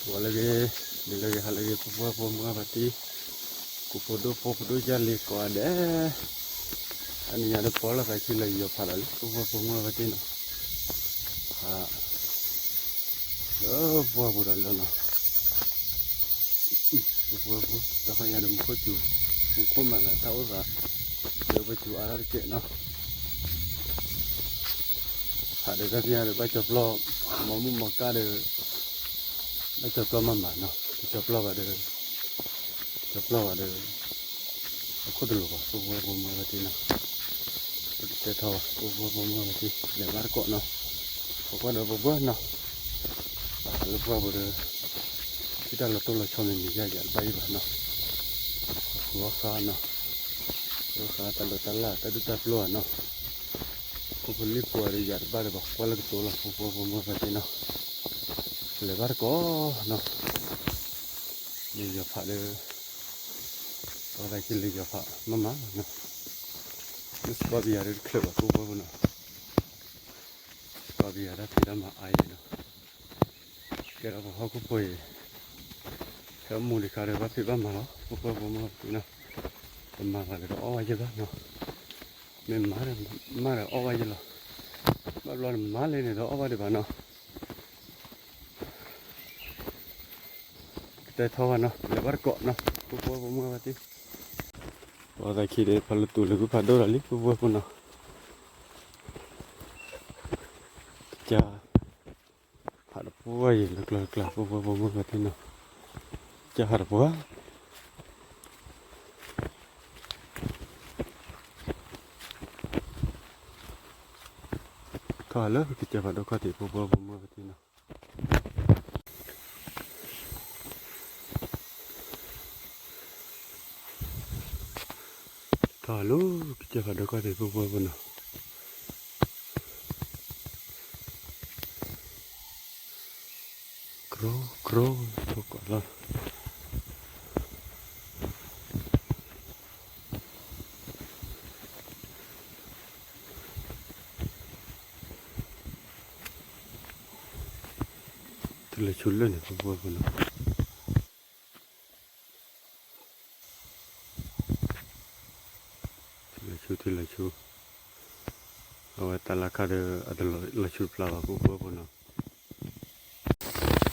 ဂီၤလၢအဂ့ၤ, နံၤလၢအဂ့ၤ, ဟါလၢအဂ့ၤ, ပုၢ်ဖိဝဲၢ်ဖိမုၢ်ဂၤဖါတံၢ်, ကိးဖိဒိၣ်ဖိ ဖိဒိၣ်ယၢ်လံၤကိးဂၤဒဲး, တနံၤညါဒီးပီလီၤသးခံလၢယယီၤဖးလီၤလံ ပုၢ်ဖိဝဲၢ်ဖိမုၢ်ဂၤဖါတံၢ်နီၤ, ဟါ လၢပှၢ်ပူၤဒီးလၢနီၤ, ပှၢ်ပူၤ တၢ်ခီယၤဒီးမူခိၣ်စူၤ, မူခိၣ်မၤသးတၢ်အိၣ်သး, လၢပှၢ်စူၤအါထီၣ်တကဲးနီၤ, ဖးဒီးတၢ်ဖံးအါဒီးဘၣ်ကၠီၤပျီ, မၤမူမၤကၣ်ဒီး, ဘၣ်ကၠီၤပျီမၤမၤနီၤ, ကၠီၤပျီဘၣ်ဒီး, ကၠီၤပျီဘၣ်ဒီး အခိၣ်တလိၤဘၣ် ပုၢ်ဖိဝဲၢ်ဖိမုၢ်ဂၤဖါတံၢ်နီၤ, ပကတဲထီၣ်ဘၣ် ပုၢ်ဖိဝဲၢ်ဖိမုၢ်ဂၤဖါတံၢ် လဲၤဘၣ်တကိးနီၤ, ပကွၢ်ဒီးပဘၢနီၤ, လၢပှၢ်ပူၤဒီး, ထံၣ်တၢ်လီၤတိၢ်လီၤဆီမံၤမံၤယါယါတဘၣ်အံၤဘၣ်နီၤ, အဃိအဃါနီၤ, အဃိအဃါတၢ်ဒိးတၢ်လၢ်တၢ်ဒူၣ်တၢ်ပျိၢ်ဧါနီၤ, ဖိဖိလံၣ်ဖိဒီးယၤတဘၣ်ဒီးဘၣ် ကွၢ်လၢကတိၤလီၤ ပုၢ်ဖိဝဲၢ်ဖိမုၢ်ဂၤဖါတံၢ်နီၤ, လဲၤဘၣ်တကိးနီၤ လၢယီၤဖးလၢ, ပှၤသးက့လၢယီၤဖးမးမးနီၤ, လၢစပီဘံယၤဒီးတချုးဘၣ် ပုၢ်ဖိဖိနီၤ, စပီဘံယၤတၢ်ဖံးတၢ်မၤအါအံၤနီၤ, ကဲဒီးပှၤဟီၣ်ခိၣ်ဖိအံၤ, ဖဲအမူဒံးခါဒီးဘၣ်ဖံးဘၣ်မၤလီၤ ပုၢ်ဖိဖိမုၢ်ဂၤဖါတံၢ်နီၤ, တမၤဘၣ်ဒီးတအီၣ်ဘၣ်ယဲဘၣ်နီၤ, မ့ၢ်မၤဒီး, မၤဒီးအီၣ်ဘၣ်ယဲလီၤ, ဘၣ်ဘျီဒီးမၤလံန့ၣ်ဒီးအီၣ်ဘၣ်ဒံးဘၣ်နီၤ ကတဲထီၣ်ဘၣ်နီၤ လဲၤဘၣ်တကိးနီၤ ပုၢ်ဖိဝဲၢ်ဖိမုၢ်ဂၤဖါတံၢ်, ပှၤသးခံဒီး ဖးလၢတူာ်လၢဂုၢ်ဖးဒိၣ်ဒီးလံ ပုၢ်ဖိဝဲၢ်ဖိနီၤ, က, ဟးတပှၢ်အံၤ လၢကျါကျါ ပုၢ်ဖိဝဲၢ်ဖိမုၢ်ဂၤဖါတံၢ်နီၤ, ကဟးတပှၢ် ထီၣ်လၢကစၢၢ်ဖးဒိၣ်ခီၣ်ထံး ပုၢ်ဖိဝဲၢ်ဖိမုၢ်ဂၤဖါတံၢ်နီၤ, ထီၣ်လၢကစၢၢ်ဖးဒိၣ်ခီၣ်ထံး ပုၢ်ဖိဝဲၢ်ဖိနီၤ, ကြီကြီ ထိၣ်ကီးလီၤ ထူလၢဆူလၢန့ၣ် ပုၢ်ဖိဝဲၢ်ဖိနီၤ, ထူလၢဆူ ထူလၢဆူ, အဝဲတၢ်လၢခါဒီး အတလီၤဆူတဖျါဘၣ် ပုၢ်ဖိဝဲၢ်ဖိနီၤ,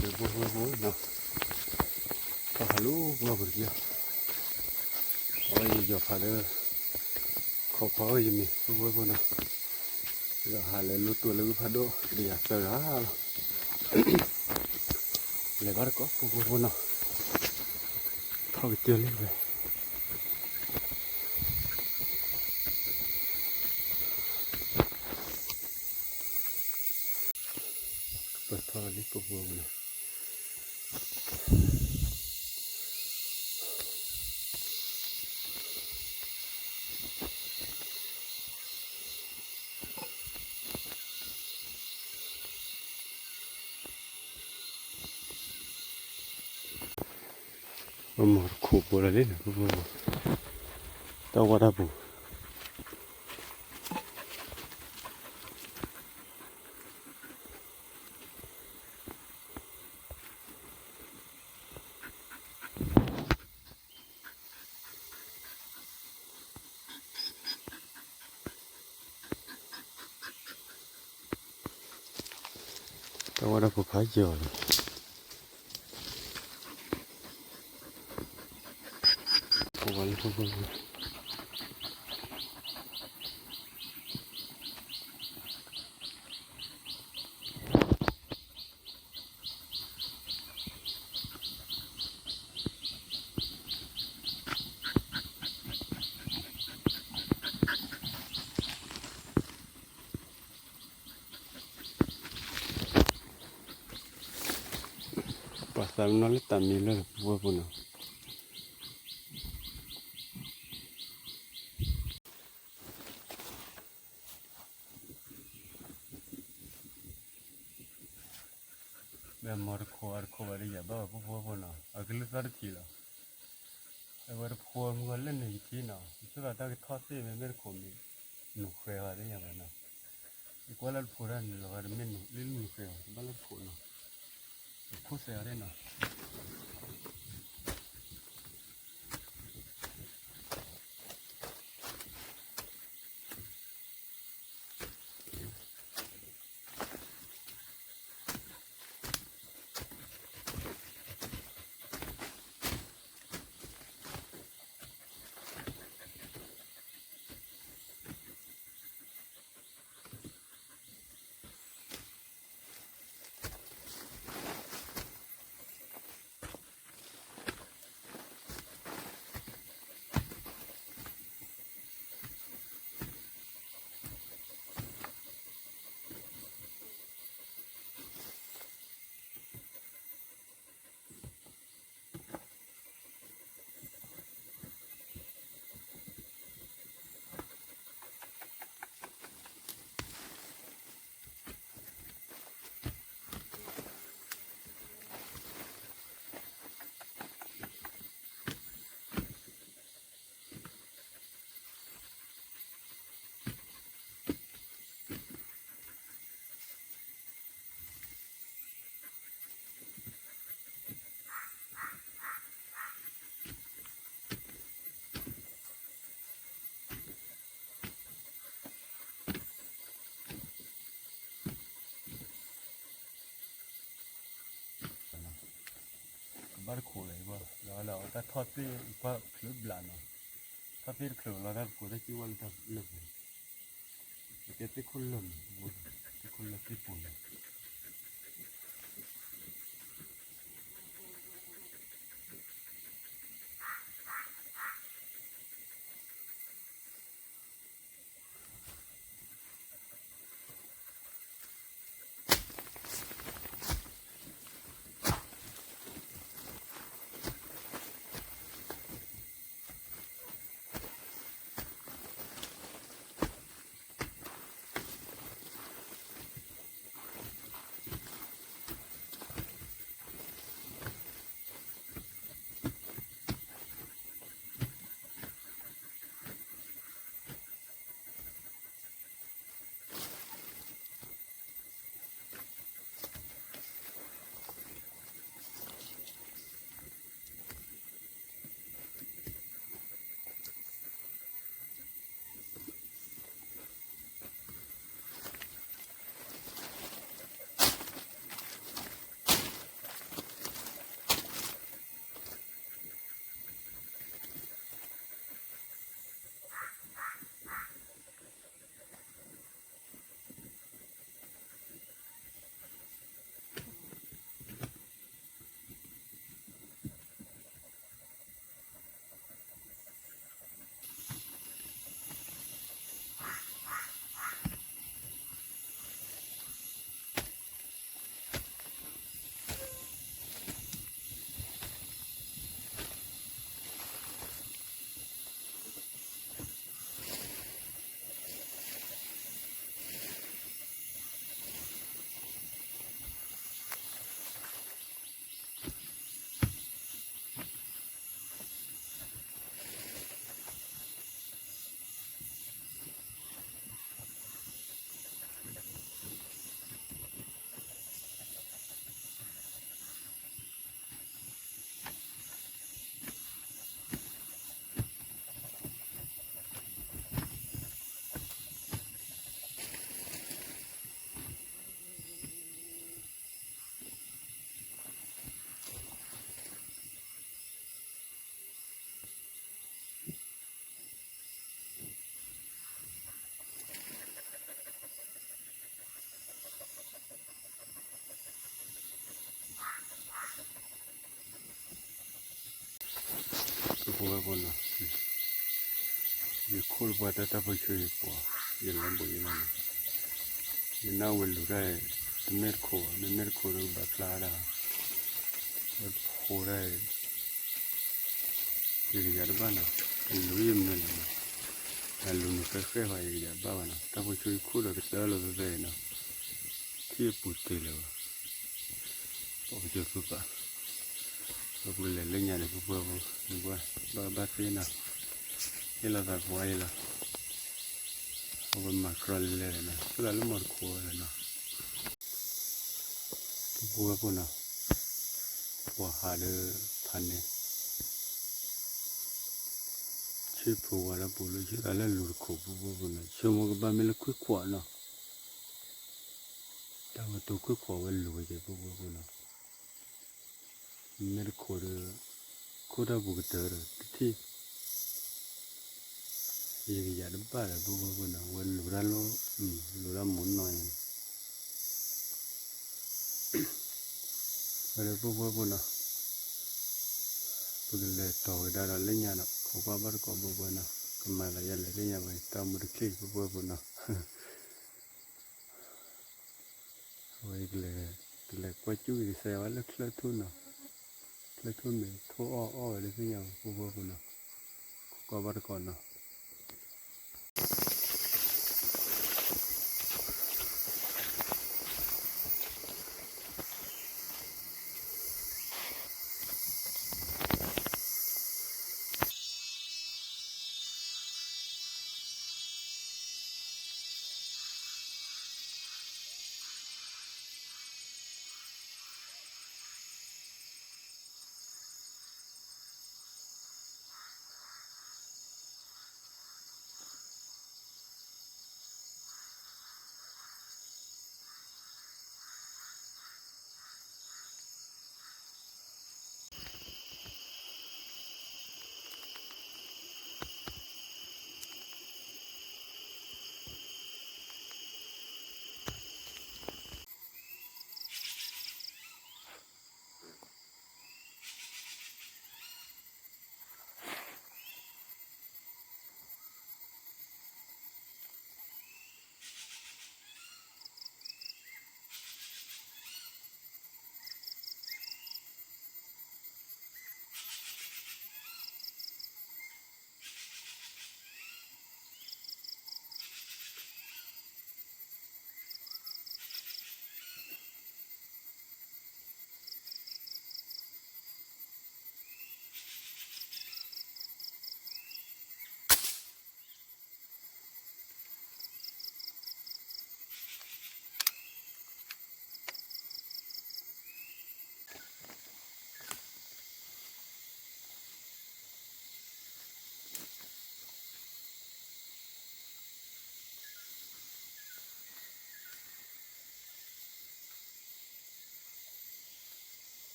ဒီးပုၢ်ဖိဝဲၢ်ဖိနီၤ, ထီၣ်ဟးလၢပှၢ်ပူၤတက့ၢ်, အဝဲယယီၤဖးဒီး ခိးဖီအီၣ်ယမ့ၤ ပုၢ်ဖိဝဲၢ်ဖိနီၤ, ဒီးဟးလဲၤလိတိၢ်လၢဂုၢ်ဖးဒိၣ် ဒ်ယၤသၢဂၤလီၤ, လဲၤဘၣ်တကိး ပုၢ်ဖိဝဲၢ်ဖိနီၤ, ထီၣ်ကစၢၢ်လံဝဲ ပၢၢ်ထီၣ်လံ ပုၢ်ဖိဝဲၢ်ဖိနီၤ, ပမၤတခိးဖိလီၤလံန့ၣ် ပုၢ်ဖိဝဲၢ်ဖိ, တၢ်ဝါတၢ်ပူၤ တၢ်ဝါတၢ်ပူၤဖးယံာ်လီၤ, ပဝဲလၢ ပှၤသးမနီၢ်လၢတၢ်မံလၢ ပုၢ်ဖိဝဲၢ်ဖိနီၤ, မ့ၢ်မၤတခိးအတခိးဘၣ်ဒီးယၤဘၣ် ပုၢ်ဖိဝဲၢ်ဖိနီၤ အကလုၢ်သီၣ်တထံးလီၤ, အဝဲတဖိမုၢ်ဂီၤလၢန့ၣ်ယထံနီၤ ယဆိကမိၣ်တၢ်ကထီၣ်သ့ၣ်မ့မ့ၢ်တခိးမံၤ, နူၤဃဲၤဝဲသ့ၣ်ညါဘၣ်နီၤ, ယကွၢ်လၢတဖိတၢ်န့ၣ်လီၤဂၤတမ့ၢ်နူၤလၢနူၤဃဲၤဘၣ် တဘၣ်လၢတခိးနီၤ, ခိၣ်စဲးအီၤဒ်နီၤ. ကဘၣ်တခိးလၢၤဘၣ်, လီၤလၢအတၢ်ထီၣ်တ့ၢ် ပှၤချုးဘျးနီၤ, ထီၣ်တ့ၢ်တချုးလီၤ တၢ်တခိးတၢ်စံၣ်ဝဲလၢတၢ်လၢာ်ပူၤ, ကကဲသ့ၣ်ခိၣ်လၢာ်မး, သ့ၣ်ခိၣ်လၢာ်သ့ၣ်ပူၤန့ၣ် ဖိဝဲဖိနီၤ, ယခိၣ်တပှၢ်တၢ်တၢ်ဖိဆိယပှၤ, ယလီၤဘိးယလီၤနီၤ, ယနၢ်ဝဲလူၤတၢ်, တမ့ၢ်တခိးဘၣ်, မ့မ့ၢ်တခိးဒီးကဘၣ်ဖျါဒၣ်, ဝဲဖိဒၣ် ယကယၤတဘၣ်နီၤ, အလူၤယမနုၤလဲၣ်နီၤ, အလူၤန့ၣ်ဃဲဃဲဘၣ် ယကယၤတဘၣ်ဘၣ်နီၤ, တၢ်ဖိဆိယခိၣ်ဒီးကတၢၢ်လီၤဖဲဖဲအံၤနီၤ, ထံၣ်အပူၤတ့ၢ်လၢၤဘၣ်, ပကစၢၢ်ဖုပာ်, ပပူၤလဲၤလၢညါန့ၣ် ပပှၤဖိ, နကွၢ်ဘၣ်ဘၣ်သ့နီၤ, ဟ့ၣ်လီၤသးပှၤအံၤလီၤ, အဝဲမၤကြီလဲၤလဲၤနီၤ, ဆိၣ်သးလၢမီၢ်တခိးဝဲလီၤနီၤ. ပပူၤဝဲဖိနီၤ, ပှၤဟးဒီးဖးန့ၣ် ဆ့ဖိဝဲလၢပူၤလၢဆ့ကၤလၢလူၤတခိၣ် ပုၢ်ဖိဝဲၢ်ဖိနီၤ, ဆိကမိၣ်ကဘၣ်မ့ၢ်လၢခွံခွးနီၤ, တၢ်ဝဲတိၢ်ခွံခွးဝဲလူၤဝဲက့ၤ ပုၢ်ဖိဝဲၢ်ဖိနီၤ, မ့ၢ်တခိၣ်ဒီး ခိၣ်တၢ်ပူၤကတၢၢ်ဒီးတထံၣ် ယကယၤတဘၣ်ဒီး ပုၢ်ဖိဝဲၢ်ဖိနီၤ, ဝဲလူၤတၢ်လီၤ, လူၤတၢ်မူနီၤအံၤ, ဝဲဒီး ပုၢ်ဖိဝဲၢ်ဖိနီၤ, ပကလဲၤတီၤဝဲဒၣ်ဒီးလၢညါနီၤ, ခိးကွၢ်ဘၣ်တကိး ပုၢ်ဖိဝဲၢ်နီၤ, ကမၤသးယလဲၤလၢညါဝဲ တၢ်မူတချံၣ် ပုၢ်ဖိဝဲၢ်ဖိနီၤ, အဝဲ ကလဲၤကွၢ်ကၠူၣ်က့ၤကစၢ်ယွၤဝဲလၢချၢထူၣ်နီၤ, ချၢထူၣ်မ့ၢ်ထိၣ်အီၣ်အီၣ်ဝဲလၢသ့ၣ်ညါ ပုၢ်ဖိဝဲၢ်ဖိနီၤ, ခိးကွၢ်ဘၣ်တကိးနီၤ.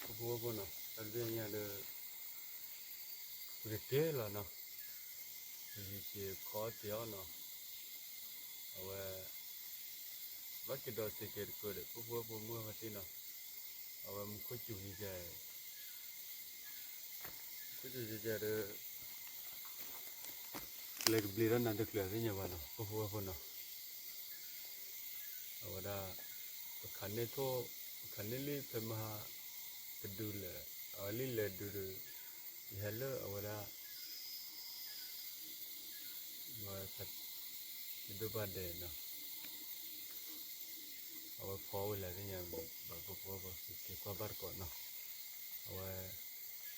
ပုၢ်ဖိဝဲၢ်ဖိနီၤ, တၢ်တဘ့ၣ်ညါဒီး ပကက့ၤလီၤနီၤ, ပက့ၤက့ၤခီတ့ၢ်အီၤနီၤ, အဝဲ ဘၣ်က့ၤဒီးစ့ၢ်ကီးတကၢၢ်ဒီး ပုၢ်ဖိဝဲၢ်ဖိမုၢ်ဂၤဖါတံၢ်နီၤ, အဝဲမူခိၣ်စူၤယံၤကဲ မူခိၣ်စူၤယံၤကဲဒီး လဲၤကဘျံးဒီးနၤတချုးသ့ၣ်ညါဘၣ်နီၤ ပုၢ်ဖိဝဲၢ်ဖိနီၤ, အဝဲဒၣ် ပခးန့ၢ်ထိၣ် ပခးန့ၢ်လံဖဲမဟါ တဒုလၢာ် အဝဲလံလဲၤဒုဒီး ယဟဲလၢအဝဲဒၣ် ဝဲ ယဒိၣ်ဘၣ်ဒဲးနီၤ, အဝဲဖီဝဲလၢသ့ၣ်ညါဘၣ် ပုၢ်ဖိဝဲၢ်ဖိ က့ၤကွၢ်ဘၣ်တကိးနီၤ, အဝဲ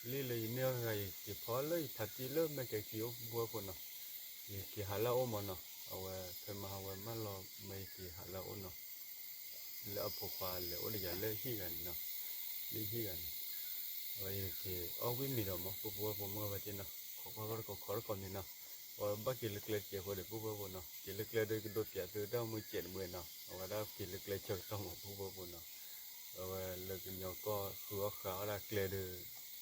လံလၢယန့ၢ်အီၤတဂၤ ယက့ၤဖီလၢယဖါတံၢ်လၢမဲာ်ကဲခံအိၣ် ပုၢ်ဖိဝဲၢ်ဖိနီၤ, ယက့ၤဟးလၢအအိၣ်မးနီၤ, အဝဲဖဲမဟါဝဲမၢလီၤမၢယက့ၤဟးလၢအအိၣ်နီၤ, လၢအဖိခွါလဲၤအိၣ်ဒီးယၤလၢဟံၣ်ဂၤန့ၣ်နီၤ, လၢဟံၣ်ဂၤန့ၣ်, အဝဲယက့ၤအီၣ်ဝံၣ်မ့ၤဒီးမး ပုၢ်ဖိဝဲၢ်ဖိမုၢ်ဂၤဖါတံၢ်နီၤ, ခိးကွၢ်ဘၣ်တကိး ခိးတကိးမ့ၤနီၤ, အဝဲဘၣ်က့ၤလၢကျဲတကဲးဖိဒီး ပုၢ်ဖိဝဲၢ်ဖိနီၤ, က့ၤလၢကျဲဒီးကဒိးပၠးသုတၢ်အိၣ်မူစဲးတဘ့ၣ်နီၤ, အဝဲဒၣ်က့ၤလၢကျဲဆၢကတီၢ်မး ပုၢ်ဖိဝဲၢ်ဖိနီၤ, အဝဲလၢကညီကီၢ်ဃုအီၣ်ဃုအီဒၣ်ကျဲဒီး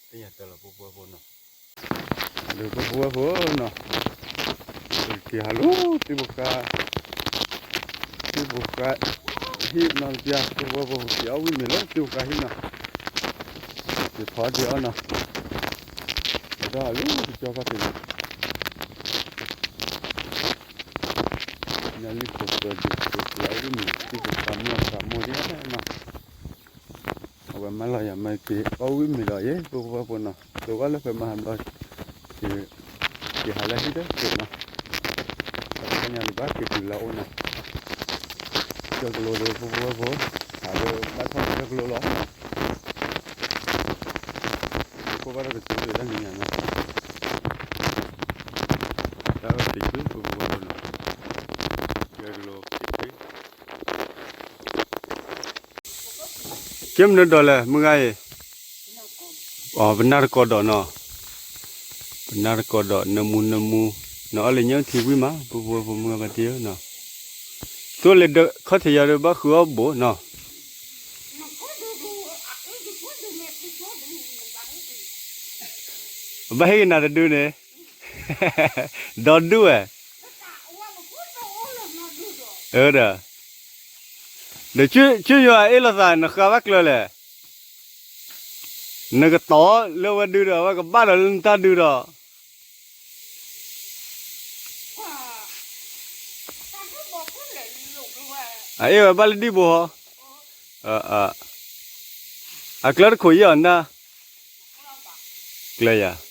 သ့ၣ်ညါတၢ်လီၤ ပုၢ်ဖိဝဲၢ်ဖိနီၤ, ဒီးပုၢ်ဖိဝဲၢ်ဖိနီၤ, က့ၤဟးလၢ သုဖိခွါ သုဖိခွါဟံၣ်နီၤ ပျၢ် ပုၢ်ဖိဝဲၢ်ဖိ က့ၤအီၣ်ဝံၣ်မ့ၤလၢသုဖိခွါဟံၣ်နီၤ, ယဖီဒံးအီၤနီၤ, အတၢ်လၢကစၢ်ခီၣ်ထံးန့ၣ်, ညါလံဖိးစၢၤဒံးဖိးစၢၤအီၣ်ဝံၣ်မ့ၤ သံဖိသးမုၣ်အသးမိၢ်ဒံးနီၤ, အဝဲမၤလီၤယၤမၤက့ၤအီၣ်ဝံၣ်မ့ၤဒီးယဲ ပပှၤဖိနီၤ ကဝဲလၢဖဲမဟါဘျီ က့ၤဟးလၢဟံၣ်တက့ၢ်နီၤ, တၢ်တခါညါတဘၣ်က့ၤတုၤလၢအအိၣ်နီၤ, ကၢၢ်ကလိဒီးပပှၤဖိ, အဝဲဘၣ်ထီၣ်ကၢၢ်ကလိလီၤ, ပခိၣ်ဘၣ်တၢ်ကတိၤဒၣ်တနံၤညါနီၤ, တၢ်အၢၣ်က့ၤကွံာ်ပပှၤဖိနီၤ, ကၢၢ်ကလိက့ၤကွံာ် ကဲမနုၤဒီးလဲၣ် မုၢ်ဂၤအံၤ, အ ပနၢ်တကိးဒီးနီၤ, ပနၢ်တကိးဒီး နၢမူနၢမူ, နအီၣ်လၢညၣ်ထံဝံၣ်မး ပပှၤဖိမုၢ်ဂၤပှၤတံၢ်ဧၢနီၤ, သိလ့ၣ်ခီၣ်ထံးယၤဒီးဘၣ်ဃုအီၣ်ဘိနီၤ, ဘၣ်ဟ့ၣ်က့ၤနၤတဒုန့ၣ်, ဒီဒူၣ်ဝဲ, ဒီး ဒီးဆူယွၤအ့ၣ်လိာ်သး နဃၢၤဘၣ်ကျၢၤလဲၣ်, နကတီၤလၢဝဲဒုဒီး အဝဲကဘၣ်ဒီးလၢနတၢ်ဒုဒီး, အအ့ၣ်ဝဲဘၣ်လၢဒံၣ်ဘိဟီ, အကျၢတခိၣ်ယဲၢ်အီၤနၢ်, ကျၢယၤ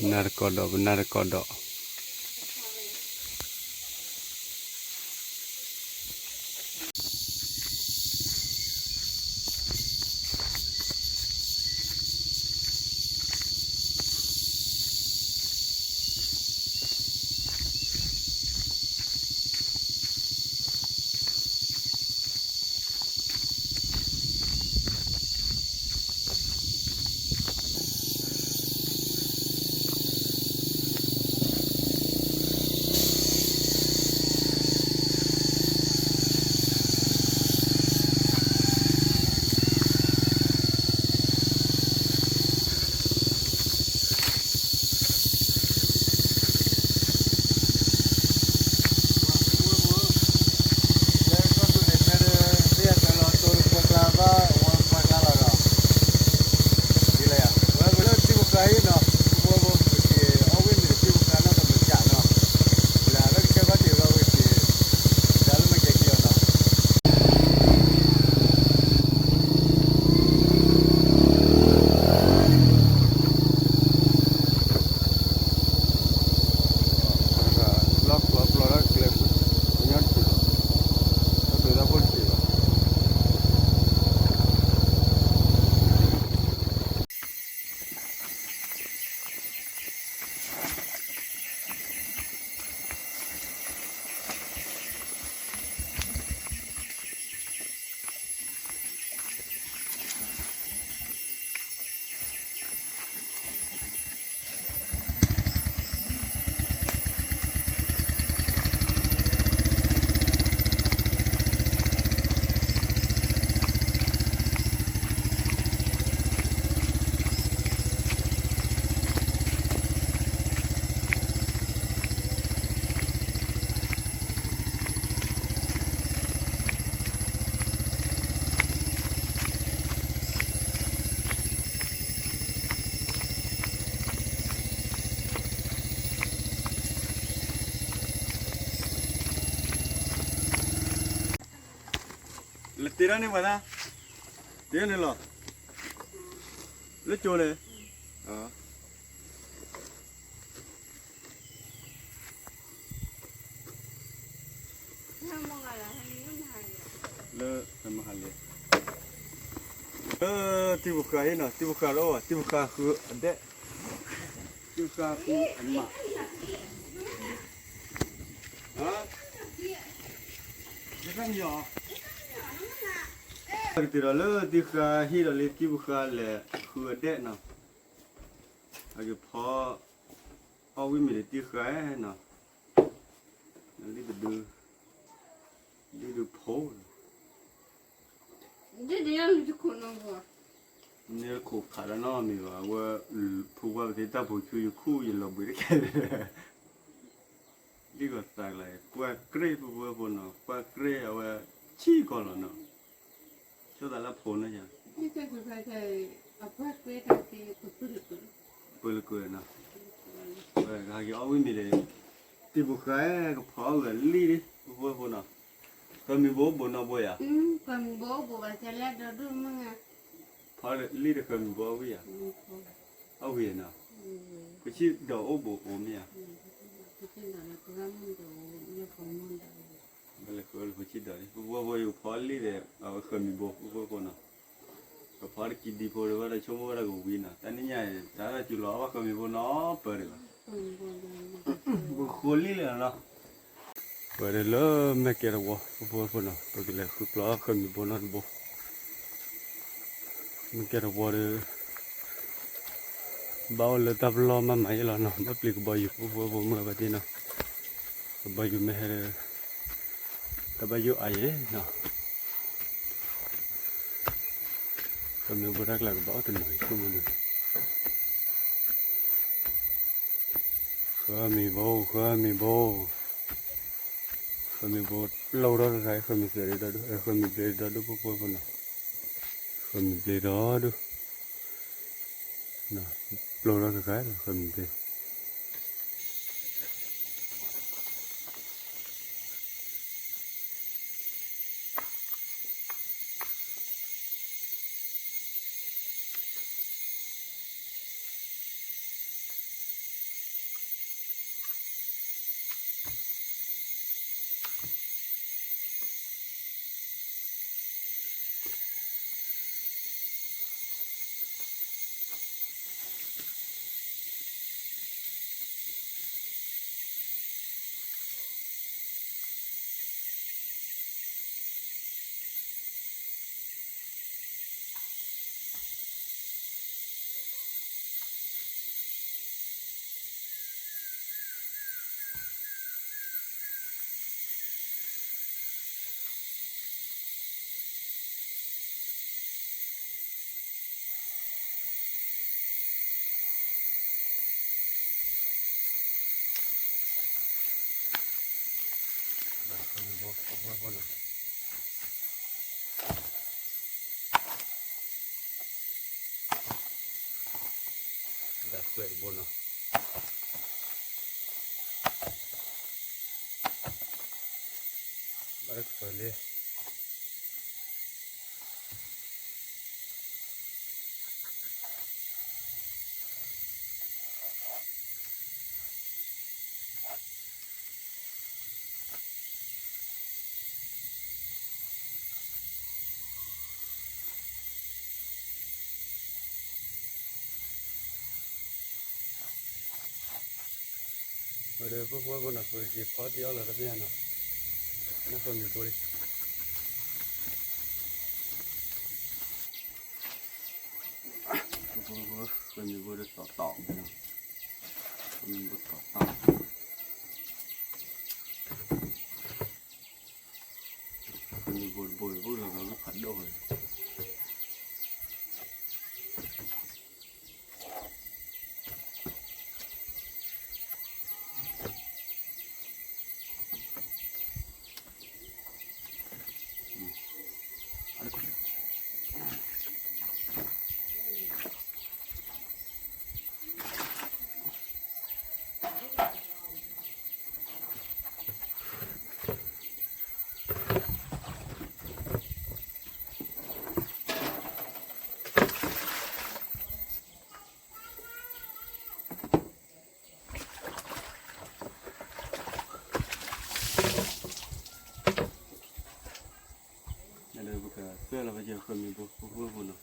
ပနၢ်တကိးဒီး ပနၢ်တကိးဒီး လဲၤတ့ထီၣ်န့ၢ်ပှၤသၣ်, တ့န့ၣ်လီၤ, လၢကၠိန့ၣ်, လၢမဟါလံ, လၢတံၤဖိဃာ်ဟံၣ်နီၤ, တံၤဖိဃာ်ဒီး တံၤဖိဃာ်ဃုအဒဲး, တံၤဖိဃာ်ဃုအမး, ယဖဲန့ၣ်အီၤ, ကတ့ၢ်ဒီးလၢတံၤဃာ်ဟံၣ်ဒီးလၢတံၤဖိဃာ်လဲၤဃုအဒဲးနီၤ, အကဖီ အီၣ်ဝံၣ်မ့ၤလၢတံၤဃာ်နီၤ, လံတဒု, လံဒုဖိ, ဒ်ဒ်ယၤလံတခိၣ်နီၤ, န့ၣ်ခိးခးလၢနီတမံၤဘၣ်, အဝဲ ဖိခွါပသ့တၢ်ဖိဆူယခူၣ်ယလီၤဘှံးတကဲလၢာ်, ဒ်ကီးသးကျါ ပှၢ်ကြ့ၢ်ဖိဖိဖိနီၤ, ပှၢ်ကြ့ၢ်အဝဲဆံၣ်ကီးလီၤနီၤ, ဆိသးလၢဖိန့ၣ်ယါ, ပှၢ်ကြ့ၢ် ပှၢ်လၢကွဲနီၤ, ပှၢ်ကဟဲက့ၤအီၣ်ဝံၣ်မံၤဒီး, တံၤဖိဃါကဖီအီၣ်ဂၤလံၣ်ဒ် ဖိဖိဖိနီၤ, ဃၢမံၤဘိအိၣ်ဘူးနီတဘိယါ, ဖီလံၣ်ဒီးဃၢမံၤဘိအီၣ်ဝံၣ်ယါ, အီၣ်ဝံၣ်နီၤ, ဖိဆံၣ်ဒီးအိၣ်ဘူးအိၣ်မ့ၢ်ဧါ, လၢလၢဖိဆံၣ်ဒီး ဖိဖိဖိယကဖီလံၣ်ဒီး အဝဲဃၢမံၤဘိ ဖိဖိဖိနီၤ, ကဖီတကံဒံဖိဒီး ဘၣ်ဒီးဆိကမိၣ်ဝဲဒၣ်ကဝံၤနီၤ, တၢ်နံၣ်ညါအံၤ တၢ်ဒၣ်စူၤလီၤအီၣ်ဘၣ်ဃၢမံၤဘိနီတပၢၢ်ဒံးဘၣ်, ပဃိလံၣ်လၢာ်နီၤ, ပှၤဒီးလၢမဲာ်ကဲတဝီ ဖိဖိဖိနီၤ, ပကလဲၤဃုကျီဃၢမံၤဘိနီတဘိ, မဲာ်ကဲတဝီဒီး ဘၣ်အိၣ်လၢတၢ်ပလီၢ်မးမးယဲလီၤနီၤ, ဘၣ်ပျံၤကဘီယူၤ ဖိဖိဖိမုၢ်ဘၣ်တ့ၢ်နီၤ, ကဘီယူၤမ့ၢ်ဟဲဒီး တၢ်ဘၣ်ယိၣ်အါယဲနီၤ, ဃၢမံၤဘိတၢ်ကျါကဘၣ်အိၣ်တနီၤအံၤဆိကမိၣ်ဒီး, ဃၢမံၤဘိ ဃၢမံၤဘိ, ဃၢမံၤဘိ ပျိထီၣ်တခါ ဃၢမံၤဘျ့ဒီဒူၣ် ဃၢမံၤဘျ့ဒီဒူၣ် ဖိဖိဖိနီၤ, ဃၢမံၤဘျ့ဒီဒူၣ်, ပျိထီၣ်တခါ ဃၢမံၤဘျ့ ဒၣ်သွဲၣ်တဘိနီၤ, ဘၣ်တကပၤလံ ဝဲဒီးဖိဖိဖိနီၤ ပကက့ၤဖီတံၢ်အီၣ်လီၤတဘ့ၣ်နီၤ, နၢ်ဃၢမံၤဘိလံ, ဖိဖိဖိ ဃၢမံၤဘိဒီးတီတီနီၤ, ဃၢမံၤဘိတီတီ မ့ၢ်ဘိတဘိ အိၣ်လီၤဂာ်ဂုၢ်ဖးဒိၣ်ဝဲ, ပကသွဲၣ်လီၤပကဃၢမံၤဘိဖိဖိဖိနီၤ,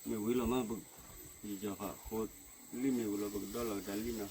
မ့ၢ်ဝံၤလီၤမး ပကယီၤဖးဃိလံၣ်မ့ၢ်ဝံၤလီၤ ပကဒီၣ်လီၤကဒါလံၣ်နီၤ. အ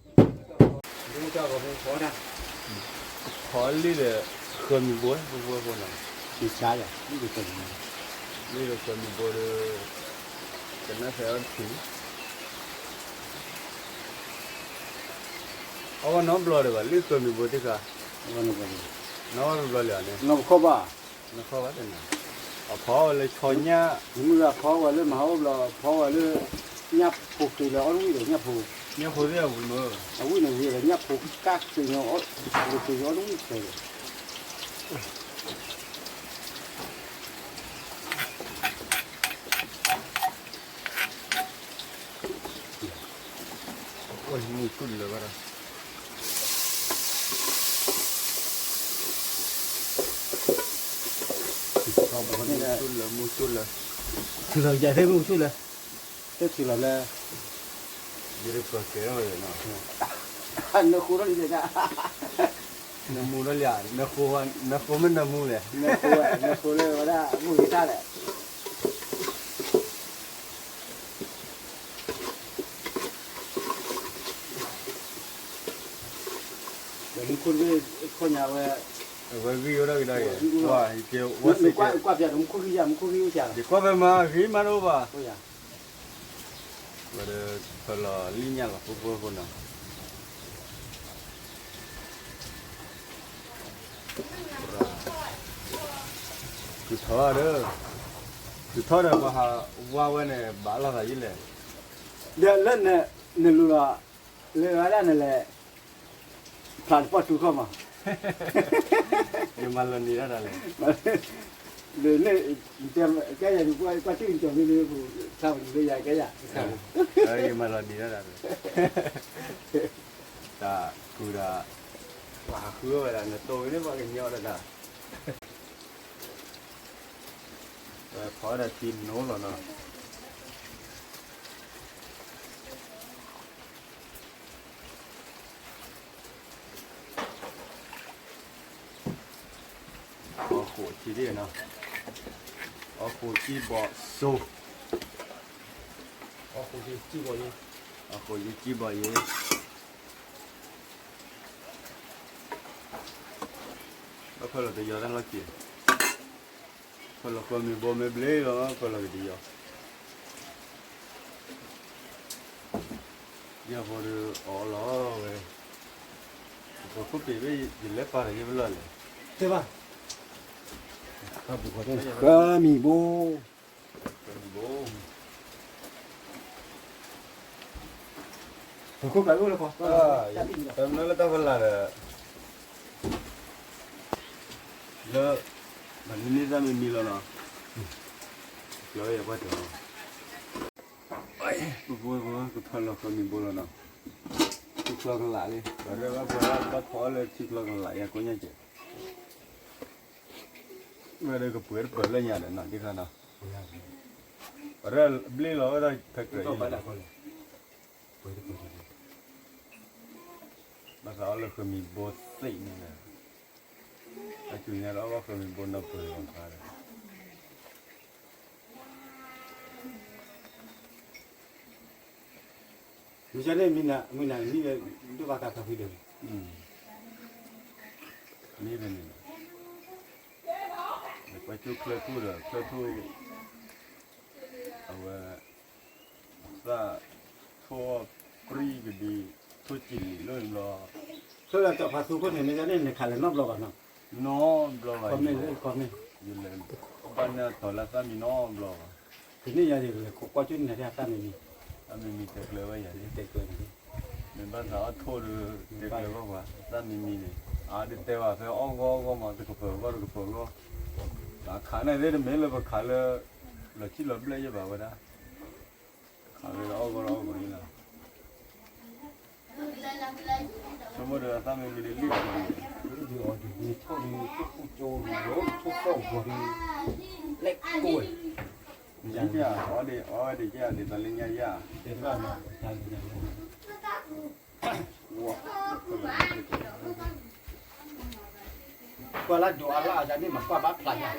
လံၣ်ဒီးဃၢမံၤဘိ ပှၤဖိနီၤ, လံၣ်ဒီးဃၢမံၤဘိဒီး ကနၣ်ဖဲအီၤတထံၣ်, အဝဲနီတဘျီဒီးဘၣ် လံၣ်ဃၢမံၤဘိသ့ၣ်ဃါ, နီတဘျီလံန့ၣ်, နီတဘျီဘၣ်, အဖီဝဲလၢဆီညၣ်, မုၢ်ဂၤဖီဝဲလၢမၤဟးအိၣ်ဘျီ ဖီဝဲလၢ ညၣ်ဖိဃ့လၢအီၣ်တဝံၣ်ဒီး ညၣ်ဖိ, ညၣ်ဖိသ့ၣ်အဝံၣ်မ့ၢ်, အဝံၣ်န့ၣ်ဝံၣ်ဒီး ညၣ်ဖိကၢ်ဃ့ညါ, လၢဃ့ညါအီၣ်တဝံၣ်ဖဲဒီး မုၢ်ဆူၣ်လၢၤဘၣ်ဒီး, မုၢ်ဆူၣ်လၢၤ, မုၢ်ဆူၣ်လၢၤ, ထံလီၤယၤသ့ၣ်မုၢ်ဆူၣ်လၢၤ, တထံလီၤလၢ, ယတပၢၤကဲထီၣ်ဝဲနီၤ, နဃိထီၣ်လံ, နမူထီၣ်လံ, နဃိမ့ၢ်နမူလဲၣ်, နဃိလၢဝဲဒၣ်မုၢ်ဂ့ၤတၢ်လဲၣ်. ဒီးမူခိၣ်တဘ့ၣ်ခီၣ်ညါဝဲ, အဝဲဂံၢ်အိၣ်ဒၣ်ဂ့ၤဒၣ်ဂ့ၤ, ကွၢ်, ကွၢ်ဖျါဒီးမူခိၣ်ဂံၢ်ယၤ, မူခိၣ်ဂံၢ်အိၣ်စှၤ, ယကွၢ်ဖဲမၤဂ့ၤမးတအိၣ်ဘၣ်, ဝဲဒီးဖၢလီၤလံၣ်ညၣ်လီၤ ဖိဖိဖိနီၤ. ကုၢ်ထီၣ်ဒီး, ကုၢ်ထီၣ်ဒီးပှၤဟးဝါဝဲန့ၣ် ဘၣ်လီၤသးယံာ်လဲၣ်, ဒီးလၢနလူၤလီၤ, လၢဝဲဒၣ်နလဲၤ, ဖျါတပီၢ်တူခီၣ်မး, ယမၤလီၤနံၤဒၣ်တၢ်လဲၣ်, လၢနတဲကဲယၤ ကွၢ်တူၢ်နကၠီၤမ့ၢ်လၢပူၤ, ဆါပူၤလၢယၤကဲယၤ, ယမၤလီၤနံၤဒၣ်တၢ်လဲၣ်, တၢ်ကုၢ်ဒီး, ပှၤဟးဃုဝဲဒၣ် နတိၤဝဲန့ၣ် ပှၤကညီတၢ်, ဖီဝဲဒၣ်ထံနိလီၤနီၤ. အီၣ်ဃိးကံဒ်နီၤ, အီၣ်ဃိးကံဘီၣ်စိ, အီၣ်ဃိးကံဘီၣ်ယဲ, အီၣ်ဃိးကံဘီၣ်ယဲ, ဘၣ်ဖၢလီၤတယီၤတၢ်လီၢ်ခံ, ဖၢလီၤဃၢမံၤဘိမ့ၢ်ဘျ့လီၤ ဖၢလီၤက့ၤတယီၤ, ယဲၢ်ဖိဒီးအီၣ်လီၤဝဲ, ပခိၣ်ပ့ၤဘ့ၣ်ယလဲၤပာ်ဒီးယဲၢ်ပလီၢ်လဲၣ်, တဲဘၣ်, ဃၢမံၤဘိ ဘိ, ပခိၣ်ပ့ၤအိၣ်လၢခီ, တၢ်မနုၤလၢတၢ်ဖီလာ်ဒီး, လၢ, မၤနမ့ၢ်သၣ်မံမံလီၤနီၤ, ကျီယပှၢ်တၢၢ်, ပကဖၢလီၤဃၢမံၤဘိလီၤနီၤ, ထံချီကလာ်လံ, ပှၤရဲၣ်ဘၣ်ပှၤဘၣ်ဖီလၢထံချီကလာ် ယၤကိးညါကဲး, ဝဲဒီးကပှဲၤတပၢၤလၢညါဒီးနီၤ ဒ်ခါနီၤ, ပှၤရဲၣ်ဘျ့လီၤဝဲဒၣ်ဖဲကြၢးအံၤ, ဘၣ်ဃးအီၤလၢဃၢမံၤဘိသ့ၣ်န့ၣ်, အဆူညါဒီးအီၣ်ဘၣ်ဃၢမံၤဘိနီၢ်ပၢၢ်လီၤခါဒီး မ့ၢ်န့ၣ် မ့ၢ်နၤ မ့ၢ်နၤ မ့ၢ်ဒိၣ်ဘၣ်ကါဖးဖှံဒီး, မ့ၢ်ဖဲန့ၣ်လီၤ, ပှၤကၠိချၢထူၣ်ဒီး ချၢထူၣ်, အဝဲ, သၣ်, ထိၣ်အီၣ်ပြံကဒံ, ထိၣ်စံၣ်လံာ်လီၤဘျီ, ဆိလၢစီၤပၤသူခိၣ်န့ၣ် မ့ၢ်န့ၣ် နခးလၢၤနီတဘျီဘၣ်နီၤ, နီတဘျီဘၣ်, ယလဲၤ, ဘၣ်န့ၣ်အတီၤလၢသၣ်မံနီတဘျီဘၣ် တနံၣ်ယၤယလဲၤခိးကွၢ်ကၠိန့ၣ် သၣ်မံမံ, သၣ်မံမံတဲကျၢၤဝဲယၤန့ၣ်, တဲကျၢၤန့ၣ်, မ့ၢ်ဘၣ်သးအီၣ်ထိၣ်ဒီး တဲကျၢၤဘၣ်ပှၤ သၣ်မံမံန့ၣ်, အါဒ်တဲဘၣ်ဖဲအီၣ်ဂီၢ်အီၣ်ဂီၢ်မး တကပၤဂီၢ်တကပၤဂီၢ်, ဘၣ်ခးန့ၣ်သ့ၣ်တမ့ၢ်လၢပခးလၢ, လီၤဆံၣ်လီၤဘျဲၣ်ယဲၢ်ဘၣ်ဝဲဒၣ်, ခးဝဲလၢအီၣ်ဂီၢ်အီၣ်ဂီၢ်န့ၣ်လီၤ ဆိကမိၣ်ဒီးအသၣ်မံမံန့ၣ်လံၣ်, ဒ်အီၤဒ်န့ၣ်ထိၣ်န့ၣ် ထိၣ်ကူကၠိန့ၣ် ထိၣ်သီၣ်ဂီၤန့ၣ်, လဲၣ်ကိၢ်ဝဲ, အီၣ်ဒံးအီၣ်ဝဲဒံးကဲဒ်သိးလၢညါယၤ, တဲတဘၣ်မး, ကွၢ်လၢဒိးအလၣ်အယၤန့ၣ်မး ကွၢ်ဘၣ်ဖျါယၤ,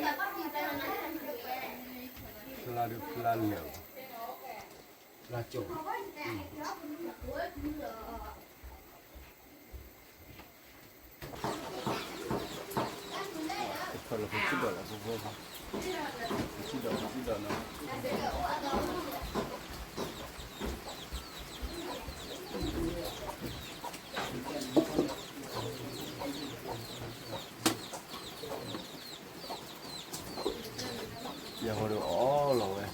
ဖျါဒုးဖျါလဲၣ်, ဖျါကၠိ, အ လီၤ ပကံၣ်ဒီးလီၤ ပကံၣ်ဒီး ပကံၣ်ဒီးနီၤ ယဟိဒုးအီၣ်လီၤဝဲ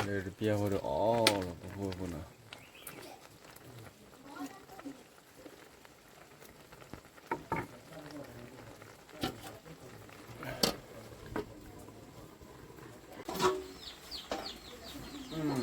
လၢတပျၢ်ဖိဒီးအီၣ်လီၤ ပဖိဖိနီၤ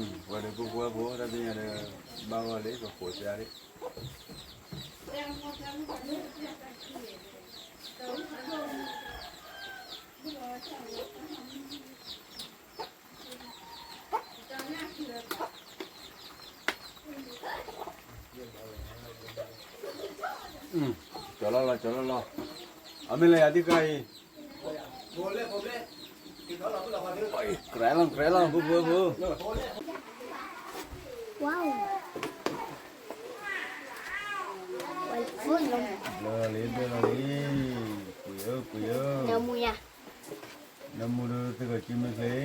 ပှၤဒီးပဖိဖိ တၢ်သ့ၣ်ညါဒီး ဘၣ်ဂီၢ်လံ ပဃိးစၢ်လံ ကၠီၤလီၤလီၤ ကၠီၤလီၤလီၤ အမ့ၢ်လၢယၤဒ်ကါအံၤ ကြဲလီၤ ကြဲလီၤ ပဖိဖိ Wow. ဘျၢလီၤလံ ဘျၢလီၤလံ ပှ့ၤဧၢ ပှ့ၤဧၢ နမူယၤ နမူဒီးသုကီၤစုမုၢ်ချ့ ပ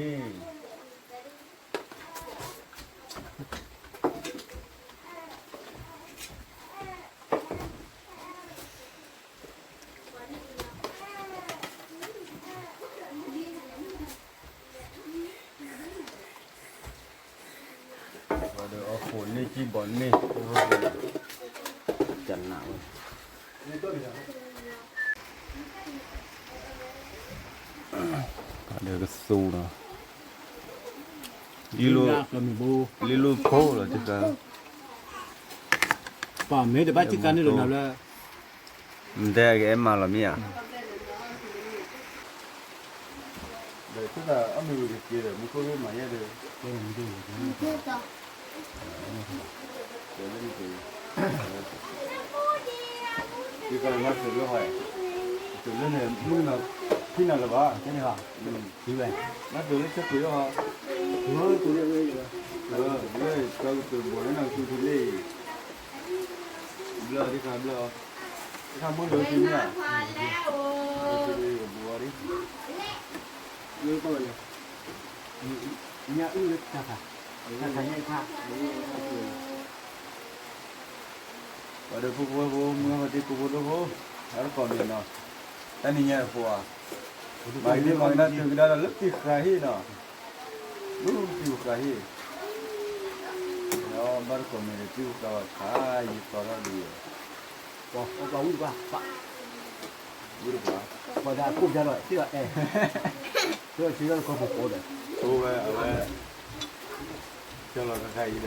ှၤဒီးအဃိးန့ၢ်ကံၢ်ဘီန့ၢ် ကနးဝဲ ပှၤဒီးကသူနီၤ လံလိၣ်ဖိလီၤ တခါ ပမ့ၢ်တဘၣ်စံးကါန့ၣ်ဒီးနၤလၢ နတဲကအဲၣ်မၤလီၤမ့ၢ်ဧါ ဒီးသုသးအမုၢ်ဝံၤတက့ၢ်ဒီး မူခိၣ်ဂ့ၢ်မၤယဲၢ်ဒီး လၢနက့ၤ ယကနၣ်သုးလၢဟီ သုးလၢန့ၣ် မုၢ်နၤ ဖံနၤလၢၤဘၣ် ကဲန့ၣ်ဟီ နသုးလၢဆဲးကွံာ်အီၤ လၢကသုးဘီန့ၣ်နသုးထံလံ ဘျၢဒ်ခါဘျၢ တၢ်မူဒီးကမ့ၢ်ဧါ ကဘူအီၤဒ် ညၣ်အုၣ်လၢတၢ်ခါ တၢ်ခါညၣ်အုၣ်ခါ ပှၤဒီးဖိဖိဝဲဖိ မုၢ်ဟါခီတံၢ်ကိးဖိဒိၣ်ဖိ အါတကီၢ်မ့ၢ်နီၤ တၢ်နံၤညါအဖိဧါ မၤကဒံမၤကဒါတုၤကဒါဒီးလၢတံၢ်ဃာ်ဟံၣ်နီၤ လၢတံၢ်ဃာ်ဟံၣ် ဘၣ်တကီၢ်မ့ၢ်ဒီးတံၢ်ဃာ်ဘၣ်ခါ ယသီထီၣ်ဒံး ပှၤဝံၣ်ဘၣ် ဝံၣ်တပှၤ ပှၤဒၣ်ကိၣ်ကါဒီး စ့ၢ်ကီးအဲၣ် စ့ၢ်ကီးစ့ၢ်ကီးတကီၢ်ပှၤပှၤဒီး အဝဲ အဝဲ ကၠီလီၤခါခါအံၤဒီး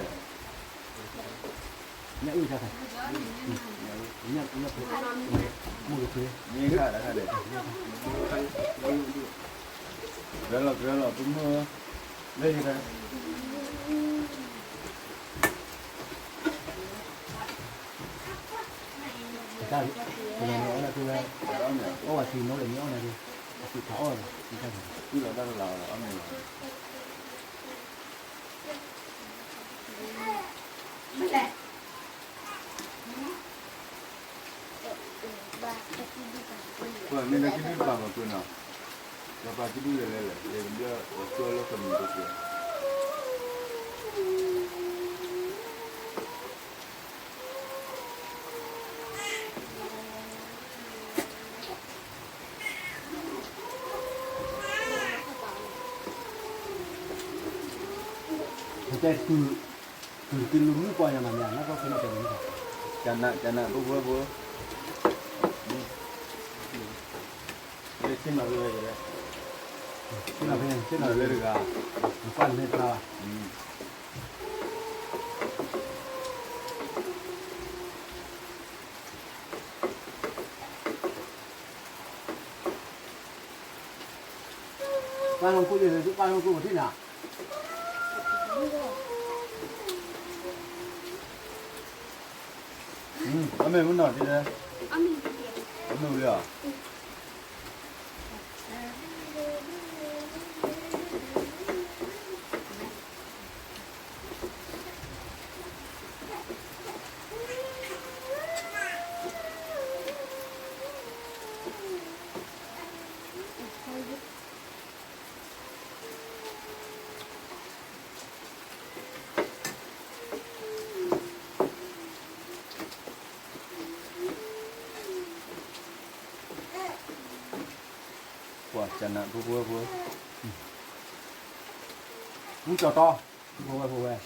ညၣ်အုၣ်တၢ်ခါ ညၣ်အုၣ် မုၢ်ကဖံ မ့ၢ်ခါတခါဒီး ကြၢးလီၤကြၢးလီၤ ပမုၢ် လၢယခါ တၢ် ပလီၤန့ၣ်အီၣ်လၢသုဝဲ အီၣ်ဝဲထံနီၤလၢမ့ၢ်အီၣ်န့ၣ် အသုးခးအီၣ်လီၤ အီၣ်မ့ၢ်လီၤ ပှၤမ့ၢ်လၢကဒုၣ်ပာ်မၤကွံာ်နီၤ, ဒီးပာ်ကဒုၣ်လဲၤလဲၤလဲၣ်, လဲၤကဘျၢၣ် ဒီးကွၢ်လၢကမံၤတက့ၢ်. တဲကုၢ် ကလူၤမုၣ်ပှၢ်ညါမးမ့ၢ် နၢ်ကီၢ်ဖဲန့ၣ်ကဲန့ၣ် ကနး ကနး ဖိဖိဖိ လၢထံမၤဝဲဝဲ ထံမၤဖဲန့ၣ် ထံမၤလၢတဂၤ နကွၢ်န့ၣ်မ့ၢ်ဖျါဘၣ် ပၢ်လီၤခိၣ်ယဲၢ် ပၢ်လီၤခိၣ်ပထံၣ်နၤ အမ့ၢ်မနီၤဒ်လဲၣ်, အမ့ၢ်ဝံၤလီၤ, ပှၤကနးဖိဖိဖိ, ဝံကၠီၤတီ, ဖိဝဲဖိဝဲ, တၢ်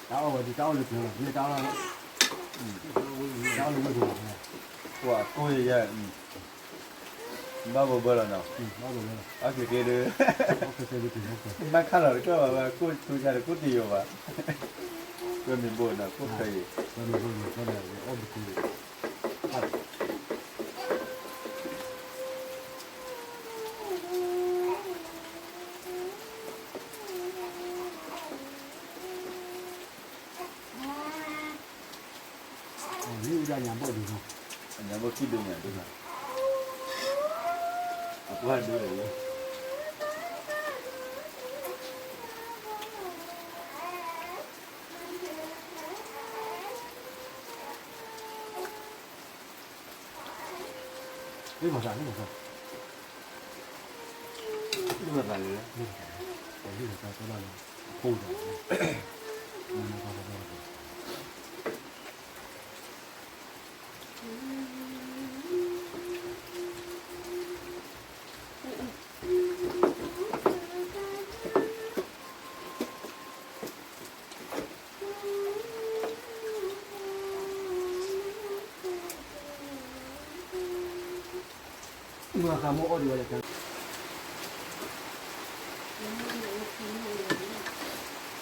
အီၣ်ဝဲဒ်တၢ်အီၣ်လၢကျဲလီၤ, မ့ၢ်တၢ်အီၣ်, တၢ်အီၣ်လၢဝ့ၢ်ဖိလီၤ, ပှၤကိၢ်ယဲၢ်, ဘၣ်ဘၢဘၢလီၤနီၤ, ဘၣ်ဘၢဘၢလီၤ, အီၣ်က့ၤက့ၤဒီး, ဘၣ်ခါလီၤတကၢၢ်ဘၣ်, ဘၣ်ကိၢ်ထူဆါဒီးကိၢ်တယိာ်ဘၣ်, ကွဲမံၤဘိနီၤ ကိၢ်ဖဲအံၤ ကွဲမံၤဘိနီၤ ကွဲမံၤဘိနီၤ အီၣ်ဘုကူ လံဒၣ်ညါဘီၣ်ဒုးနီၤ, ညါဘီၣ်ခံဒုးညါဒုးနီၤ, အပှၢ်ဒုးလီၤလၢ မ့ၢ်မၤသး မ့ၢ်မၤသး, မ့ၢ်မၤသးလၢ, မ့ၢ်မၤသး, မ့ၢ်မၤသး, မၤသးမ့ၢ်အီၣ်ဒံးဝဲလဲၣ်,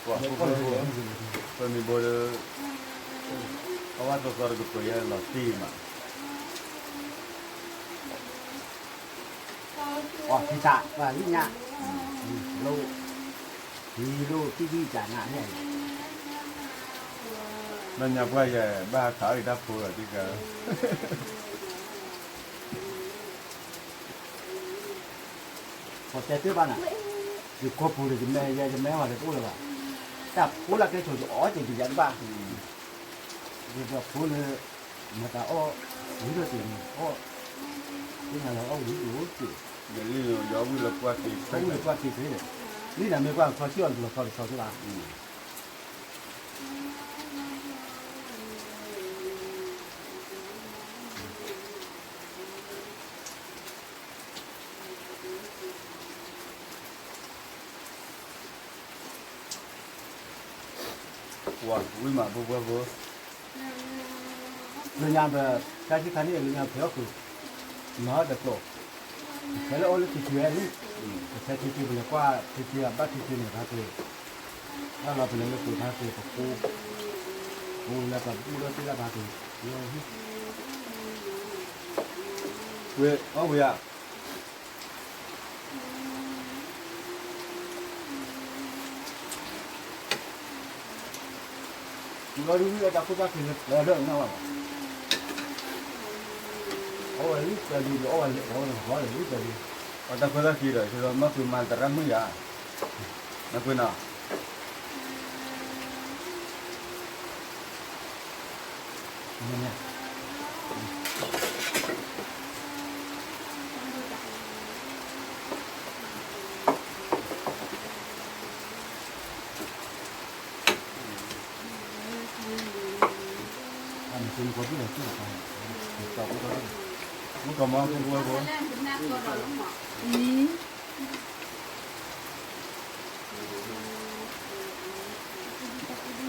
ကွၢ်မ့ၢ်ဘိဒီး, အဝဲသီသီတကပၤယဲလီၤတံၢ်မး, ပှၤဖံးသး ပှၤလံၣ်ညါ, လီၤ, လီၤတံၢ်တံၢ်တၢ်နးန့ၣ်, ဘၣ်ညါပှၢ်ယဲ ဘၣ်ဟးခးအီၣ်ယတၢ်ဖိလီၤတံၢ်ကါ ပှၤတဲတ့ၢ်ဘၣ်နၤ, ယကိာ်ပူၤဒီး ယမဲာ်ယဲ ယမဲာ်ဝဲတအိၣ်လၢၤဘၣ်, တၢ်ဖိလၢကဲဆိး ယအီၣ်က့ၤဒံးယၤတဘၣ်, ယဒီးဖိလၢ မတၤအီၣ်, ဝံၤဒီးတ့ၢ်န့ၣ်အီၣ်, သ့ၣ်ညါလၢအီၣ်ဝံၤအိၣ်က့ၤ, ယလံၣ်ယီဝံၤလၢပှၢ်က့ၤ, ဝံၤလၢပှၢ်က့ၤက့ၤ, လံၣ်နၤမ့ၢ်ပှၢ်ခီဆံၣ်အီၤတဘျီခီတခီက့ၤဘၣ် ဝံၤမးဖိဖိဖိ, လၢညါဒီး တၢ်ဆံခါန့ၣ် လၢညါဖဲအီၣ်ဃုာ်, မၤအီၣ်တကျိာ်, ဖဲလၢအီၣ်လၢထံထံဝဲလံ, ဖဲထံထံပလဲၤကွၢ်ထံထံအဘၣ်ထံထံန့ၣ်ဖါတ့ၢ်, ဘၣ်လီၤပလဲၤလၢပှ့ၤဖါတ့ၢ်ပဃိ, ပူၤလၢပှၤဘူၣ်ထီၣ်တ့ၢ်လၢဖါတ့ၢ်, ဝဲအီၣ်ဝံၤဧါ လီၤဒုးဝံၤအတၢ်ခိၣ်တၢ်ခံလၢပျၢၤဒီးနၢ်ဝဲ, အဝဲလံပျၢၤဒုးဒီးအီၣ်ဝဲလံအီၣ်ဝဲလံပျၢၤဒုး, အတၢ်ခိၣ်တၢ်ခံဒီး မၤကွံာ်မၤသရၣ်မုၣ်ယါ, မၤကွံာ်နီၤ မုၣ်ကီၢ်မီၤဖိဖိဖိ, အံၤ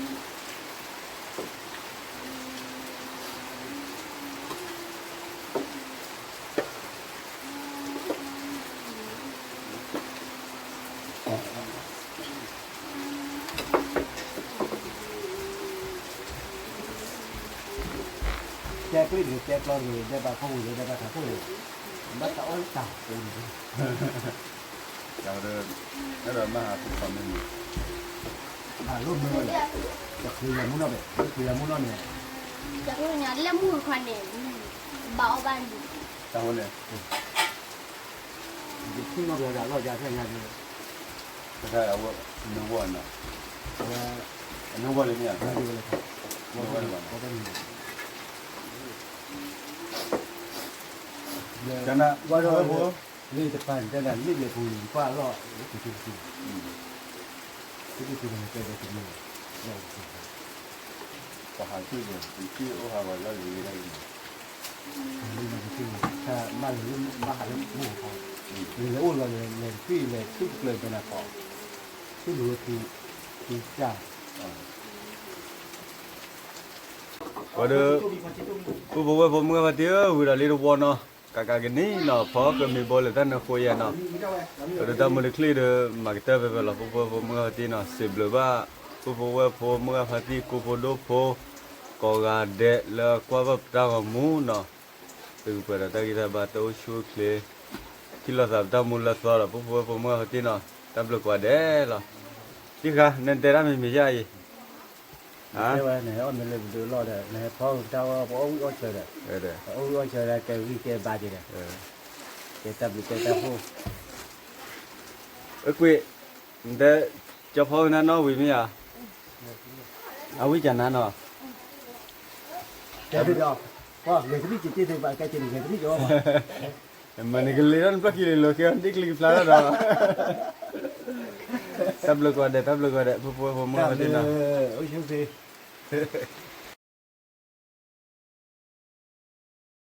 တဲကျ့ၣ်တဂ့ၤ တဲကျီတဂ့ၤ ဒဲးဘးခီပူၤ ဒဲးဘးထးခိၣ်တဂ့ၤ ဘၣ်တၢ်အီၣ်တၢ်ပူၤန့ၣ် တၢ်ဝဲဒၣ် အဲၣ်ဒိးမၤဟးဖိခွါမ့ၢ်န့ၣ် ဘၣ်လိၣ်မ့ၢ်ဝဲလဲၣ် တချုးယၤမူနီၢ်ဘဲၣ် တချုးယၤမူနီၢ်န့ၣ် တၢ်ဖိန့ၣ် လၢမူခွါန့ၣ် ဘၣ်အီၣ်ဘၣ်န့ၣ် တၢ်ဖိန့ၣ် ယထံၣ်နီၢ်ဘျီဒီး အလီၢ်ယၤဖဲညါဒီး တခါအဝဲ နဝီနီၤ အဝဲ နဝီလၢမ့ၢ်ဧါ နဝီလၢဘၣ်နီၤ ကနၣ် ဝဲဒီး လၢတပၤန့ၣ် တဲဒၣ်လၢယပူၤန့ၣ် ယကွၢ်အလီၢ် လၢက့ၤက့ၤက့ၤ က့ၤက့ၤက့ၤန့ၣ် တဲဒီးက့ၤ ပှၤဟးက့ၣ်ဒီး က့ၣ်အိၣ်ဟးဂီၤလီၢ်လံၤလၢ်လံၤ ဘၣ်လၢ ဘၣ်ဟးလၢမူၤခီ လဲၤအိၣ်လီၤလဲၤ လဲၤတဖံၣ်လဲၤထံၣ်တကျၢၤဘဲနၤခီ ထံၣ်လူၤဝဲထံ ထံကၢ် ဝဲဒီး ပုၢ်ဖိဝဲၢ်ဖိမုၢ်ဂၢ်ဖါတံၢ်ဧၢ ဝံၤဒီးလံတဝီနီၤ ကးကးကနံၣ်နီၤ ဖီကမ့ၢ်ဘီလဲၤတၢ်နၢၤဃိယဲၢ်နီၤ ဝဲဒီးတၢ်မုာ်တချံၣ်ဒီး မၤကတၢၢ်ဖဲဖဲလီၤ ပုၢ်ဖိဝဲၢ်ဖိမုၢ်ဂၢ်ဖါတံၢ်နီၤ စံးဘျုးဘၣ် ပုၢ်ဖိဝဲၢ်ဖိမုၢ်ဂၢ်ဖါတံၢ် ကိးဖိဒိၣ်ဖိ ကိးဂၤဒဲးလၢကွၢ်ဘၣ်ပတၢ်ဂီၤမူနီၤ သုကပှဲၤဒီးတၢ်ဂံၢ်တၢ်ဘါတအိၣ်ဆူၣ်အိၣ်ချ့ ထံၣ်လိာ်သးပတၢ်မူလၢသီဒီး ပုၢ်ဖိဝဲၢ်ဖိမုၢ်ဂၢ်ဖါတံၢ်နီၤ တၢ်ဘျုးကိးဂၤဒဲးလီၤ တံၢ်ဃါ နတဲတၢ်မံၤမံၤယါအံၤ တဲဝဲန့ၣ် အီၣ်မ့ၢ်လၢပဒုးလီၢ်ဒီး နဟဲဖီကတၢၢ်ဝဲ ပအီၣ်ဂံၢ်အီၣ်ဆၢဒီး ပအီၣ်ဂံၢ်အီၣ်ဆၢဒီး ကဲဂံၢ်ကဲဘါက့ၤဒီး ကဲတၢ်ဘျုးကဲတၢ်ဖှိၣ် အကွံာ် နတဲ ကၠီဖီကနါနီၣ်ဝံၤမ့ၢ်ဧါ အဝံၣ်ကနါနီၣ် တဲဒီး ဂဲၤကနံၣ်က့ၤတ့ၢ်သ့ဘၣ် ကဲက့ၤန့ၣ် ဂဲၤကနံၣ်က့ၤအီၣ်ဘၣ် မ့ၢ်နကလဲၤထီၣ်နပျၢ်ခံလံၤလိာ်က့ၤ ဒ်ကျံၤကဖျါထီၣ်ဒီး တၢ်ဘျုးကိးဂၤဒဲး တၢ်ဘျုးကိးဂၤဒဲး ဖိဖိဝဲၢ်ဖိမုၢ်ဂၢ်ဖါတံၢ်နီၤ အိၣ်ဆူၣ်ချ့